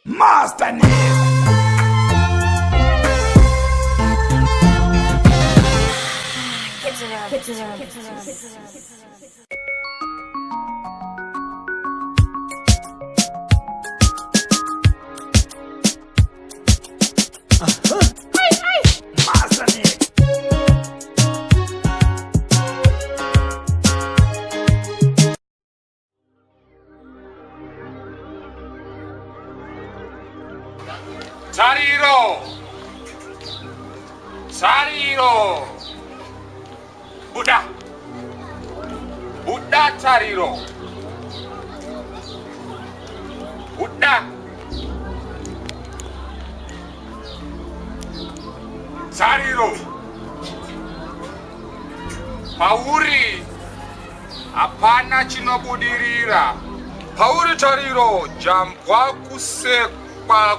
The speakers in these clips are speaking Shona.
Master Nick. Master Nick. Tariro! Tariro! Buda! Buda Tariro! Buda! Tariro! Pauri hapana chinobudirira. Pauri Tariro jambwa kusekwa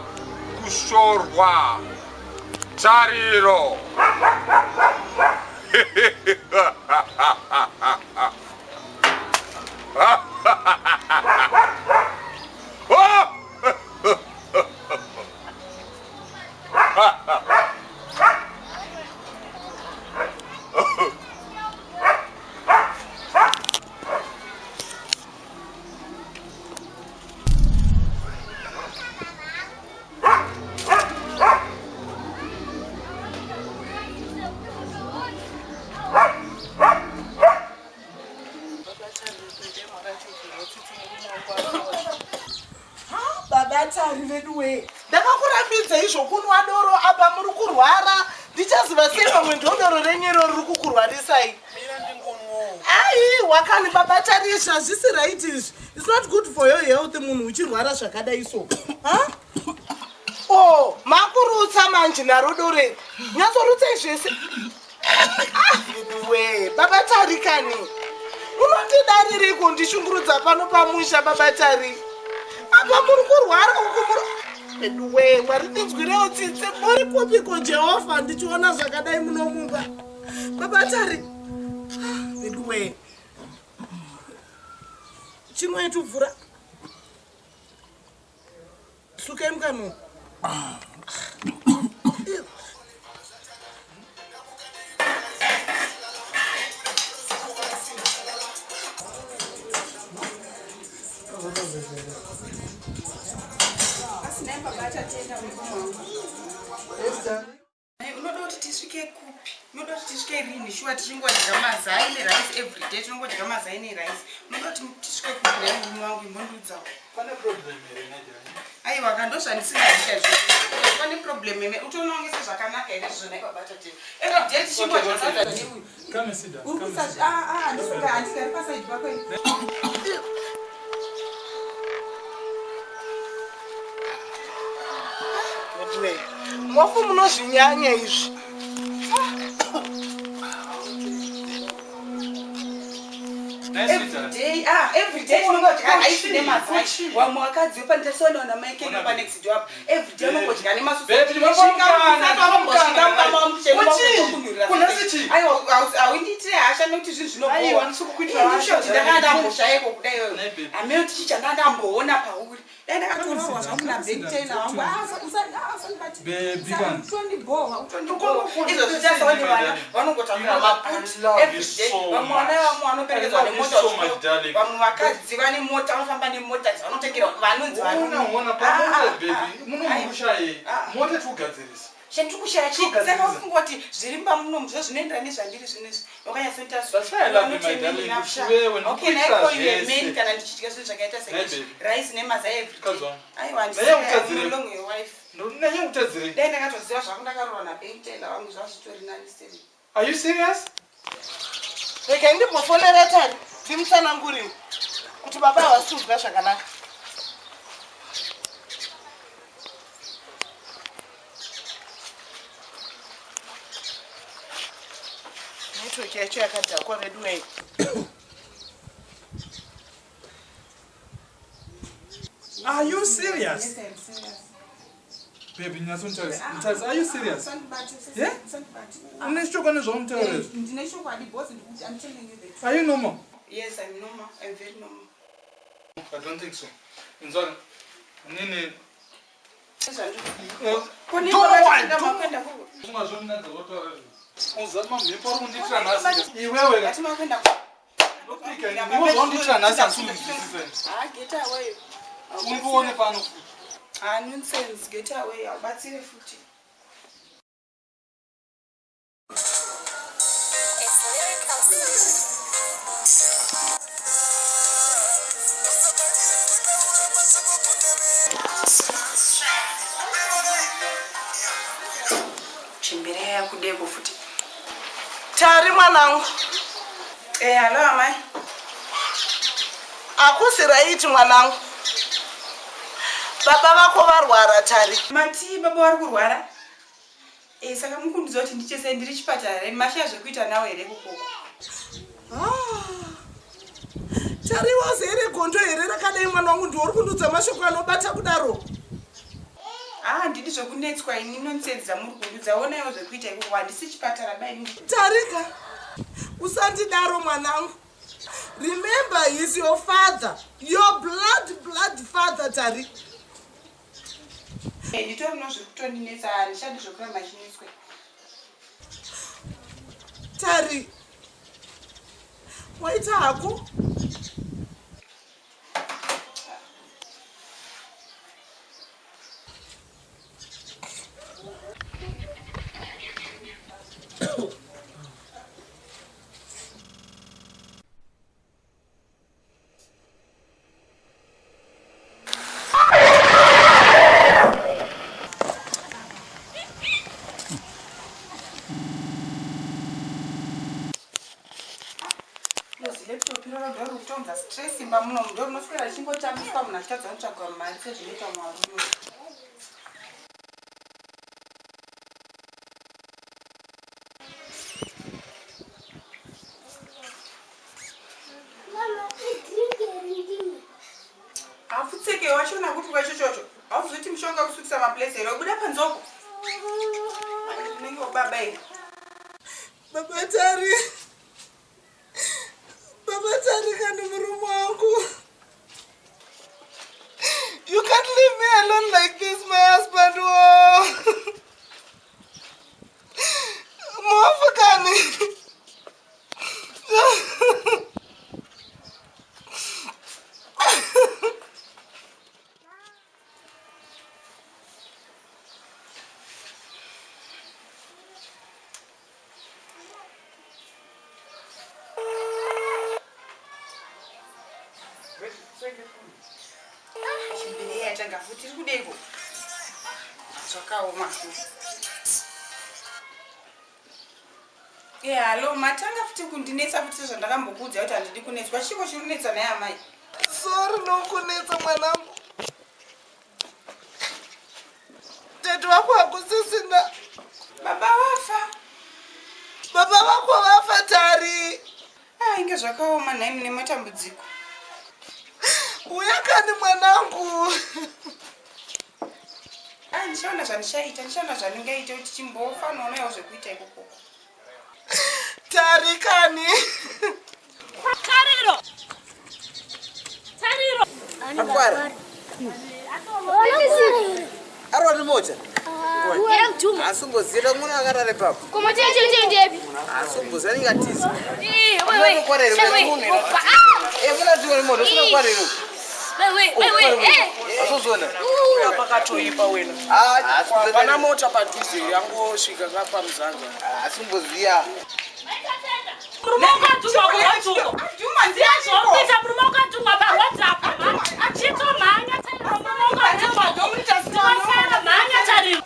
kushorwa. Tariro. Baba Tari veduwee, ndakakurambidza izvo kunwa doro apa muri kurwara. Ndichaziva sei pamwe ndodoro renyu iro riri kukurwarisai? Aiwa kani baba Tari, izvi hazvisi right izvi. It's not good for your health munhu uchirwara zvakadai so. Ha? Oh, makurutsa manje naro doro iri. Nyatsorutsai zvese. Ah, veduwee, baba Tari kani. Unondidarirei kundishungurudza pano pamusha baba Tari? Apa muri kurwara uku muri veduwee, Mwari ndinzwirewo tsitsi. Muri kupiko Jehovha ndichiona zvakadai munomumba? Baba Tari. Ah, veduwee. Chinwai tubvura. Sukai mukanwa. Unoda kuti tisvike kupi? Unoda kuti tisvike rini? Shuwa tichingodya mazai nerice everyday, tinongodya mazai nerice. Unoda kuti tisvike kupi nhai murume wangu? Imbondiudzawo. Pane problem here naJani? Aiwa ka, ndozvandisingadi chaizvo. Pane problem ime utoona sezvakanaka here izvo nhai baba Tatenda? Everyday tichingodya sadza neuyu. Come and sit down. Uri Come and kusa sit down. ah ah ndisunga handigari pasaidi pako ini. Veduwee, mofu munozvinyanya izvi. Nice sweetheart. Everyday, ah, everyday tinongodya rice nemazai. Vamwe vakadzi vepandasaona na mai Kenya pa next door apa. Everyday unongodya Baby, Kunasi chii? Aiwa, haundiitire hasha nekuti zvinhu Aiwa, zvinobowa. handisi kukuitira hasha, Ndisho ndakanga ndamboshaiko kudai iyoyo. Nai, baby. Hameno tichi chandanga ndamboona pauri. Dai ndakatoroorwa zvangu Come sit naBen down, Taylor wangu. talk to Ah, usandibate. Baby, come. Utondibowa, utondibowa. Izvo zvichasawa nevana vanongotakura You know, maputi I love you everyday. so Vamwe vana much. vamwe vanoperekedzwa I love you nemota so much, darling. vamwe vakadzi vane mota, vanofamba nemota dzavanotengera vanonzi Ona, ona, pamota, baby. Munomukushayei. Mota tikugadzirisa. Chandiri kushaya chii? Tikugadzirisa. Saka ufungoti zviri mumba munomu zvo zvinoenderana nezvandiri zvinezvi wakanyatsoita. That's why I love you, my darling. Kuti wewe ndikuitira zvese. Kana ndichidya zvinhu zvakaita seizvi, Nai, baby. rice nemazai everyday. Mukadzi wangu. Aiwa, Naye utadzirei. long your wife. Nanye kutadzirei. Dai ndakatoziva zvangu ndakaroorwa naBen Taylor wangu, zvazvitori nani seri. Are you serious? Regai ndimbofonera Tari ndimutsanangurire kuti baba havasi kudya zvakanaka. Network yacho yakadhakwa veduwei. Are you serious? Yes, I'm serious. Baby, nyatsonditarisa. Nditarisa, are you serious? Usandibate, Yeah? usandibate. Une chokwadi nezvaumutaura izvi? Ndine chokwadi boss, ndikuti I'm telling you the truth. Are you normal? Yes, I'm normal. I'm very normal. I don't think so. Inzwa nini? Iwewe undiitira nhasi asi Get away. Undione pano futi. Ah, nonsense, get away. Haubatsire futi. Chembere yakudeko futi. Tari mwanangu. Eh, hello amai. Hakusi raiti mwanangu. Baba vako varwara Tari. Mati baba vari kurwara? Eh, saka mukundiudza kuti ndichese ndiri chipatara here? Mashaya zvekuita nawo here kukoko? Ah. Tari wazi here gondo here rakadai mwana wangu ndiwe uri kundiudza mashoko anobata kudaro? Ah, handidi zvekunetswa ini nonsense dzamuri kundiudza. Onaiwo zvekuita ikoko. Handisi chipatara bai. Tarika, usandidaro mwanangu. Remember he's your father. Your blood father, Tari. Nditorino zvekutondinetsa, handichadi zvekuramba chinetswe. Tari, waita hako? Stress imba muno ndo rinoswera richingotambiswa munhu achitadza kutsvaga mari sezvinoita muvarume. Hafutseke wachona kuti kwachochocho hauzoti mushonga kusukisa maplace here ubuda panzoko unenge wababa here. Baba Tari. Baba Tari kani murume wangu. You can't leave me alone like this, my husband. Whoa. Muafakani. Tanga futi iri kudeko zvakaoma. Halo matanga futi kundinetsa futi sezvandakambokuudza kuti handidi kunetswa. Chiko chiri kunetsa naye amai? Sorry nokunetsa mwanangu. Tete wako hakusisina. Baba vafa. Baba vako vafa Tari. Ah, inge zvakaoma nhai mune matambudziko. Uya kani mwanangu. Ah, ndichaona zvandichaita, ndichaona zvandingaita kuti chimbofanoonawo zvekuita ikokoko. Tari kani. Tariro. Tariro. Akwara. Arwa ni mota. Asungozira mwana akarara ipapo. Asungozira ingatiza. Wewe. Eh, muna tiwe moto, sina kwarero. Wewe. Asozona. Pakatoipa wena. Ah, Pana mota padhuze yangosvika kapamuzanza. Asungozia. Murume ukatumwa kuWhatsApp. Ndiyazvokuita murume ukatumwa paWhatsApp. Chitomhanya Tariro, murume ukatumwa. Tiwasara mhanya Tariro.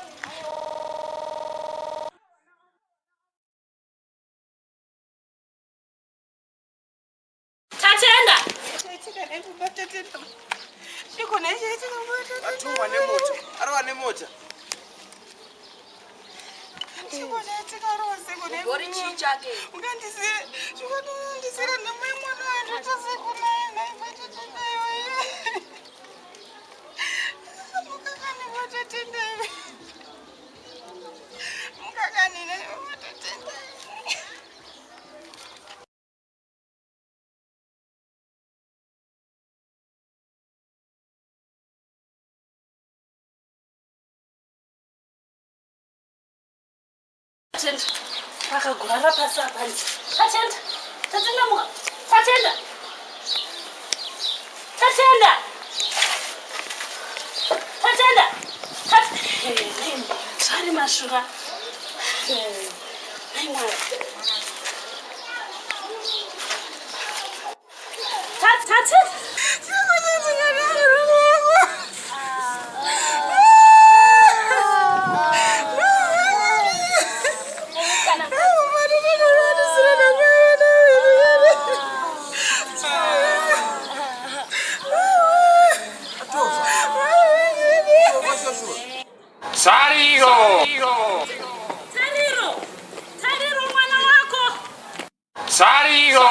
Tatenda. Atumwa nemota. Arwa nemota. Ungandisira namai mwana wandotasekunai nai matatendaiwe. Mukakani matatendaiwe. Mukakani matatendaiwe. Tatenda akagurara pasi apanzi. Tatenda, Tatenda muka. Tatenda. Tatenda. Tatenda. Zvari mashura. Nai Mwari. Tatenda. Tariro! Tariro! Tariro mwana wako! Tariro!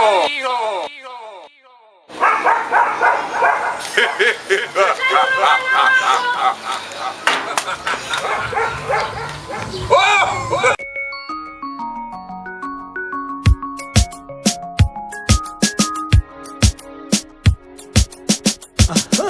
Aha.